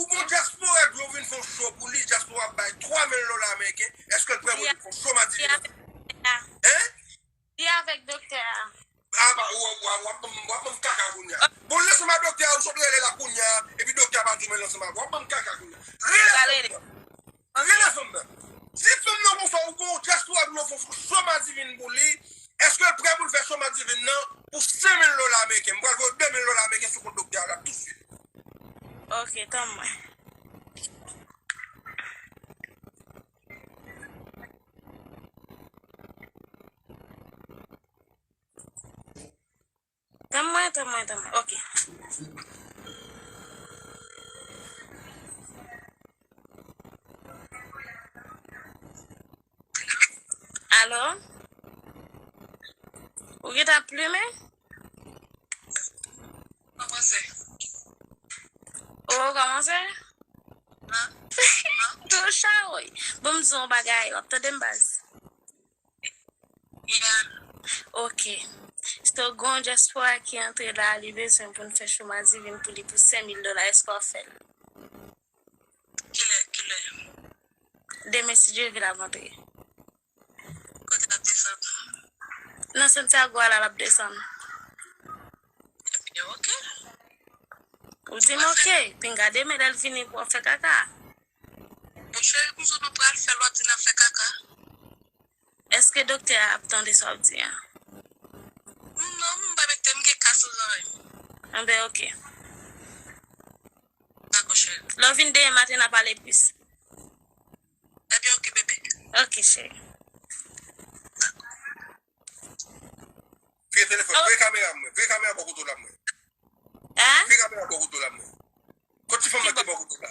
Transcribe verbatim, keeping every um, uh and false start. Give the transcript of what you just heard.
Pou yon dyaspora dwe vin fè yon show pou li, dyaspora ap bay twa mil dola ameriken, èske l prè pou li fè yon show madi vin nan? Hein? Li avèk doktè a. A pa, w ap ban m kaka kounye a. Bon, l ansanm ak doktè a, ou sot rele la kounye a, epi doktè a pa di w men l ansanm ak ou. W ap ban m kaka kounye a. Rele fanm nan. Rele fanm nan. Di fanm nan konsa, ou gon dyaspora nou fè show madi vin pou li. Èske l prè pou l fè show madi vin nan pou senk mil dola ameriken? M pral voye de mil dola ameriken sou kont doktè a la tousuit. Ok, tann mwen. Tann mwen, tann mwen, tann mwen. Ok. Alo? Ou gentan ap plimen? Kòmanse. O, kòmanse? Tou chawoy. Bon, m di yon bagay, w ap tande m baz? Yeah. Ok. So, gon dyaspora ki antre la, li bezwen pou n fè show madi vin pou li pou senk mil dola, èske w ap fè l? Kilè, kilè? Demen, si Dye vle, l ap antre. Kote l ap desann? Nan Santiago a la, l ap desann. Ebyen, ok. Ou di m ok, pinga demen lè l vini pou w ap fè kaka. Monchè, kouzen nou pral fè lòt di n ap fè kaka. Èske doktè a ap tande sa w ap di a? Non, m pa mete m gen ka sou zòrèy m. Anben, ok. Dakò, cheri. Lè w vin demen maten, n a pale plis. Ebyen, ok, bebe. Ok, cheri. Vire telefòn, vire kamera mwen, vire kamera bò kote w la mwen. Hein? Vire kamera bò kote w la mwen. Kot ti fanm nan ki bò kote w la?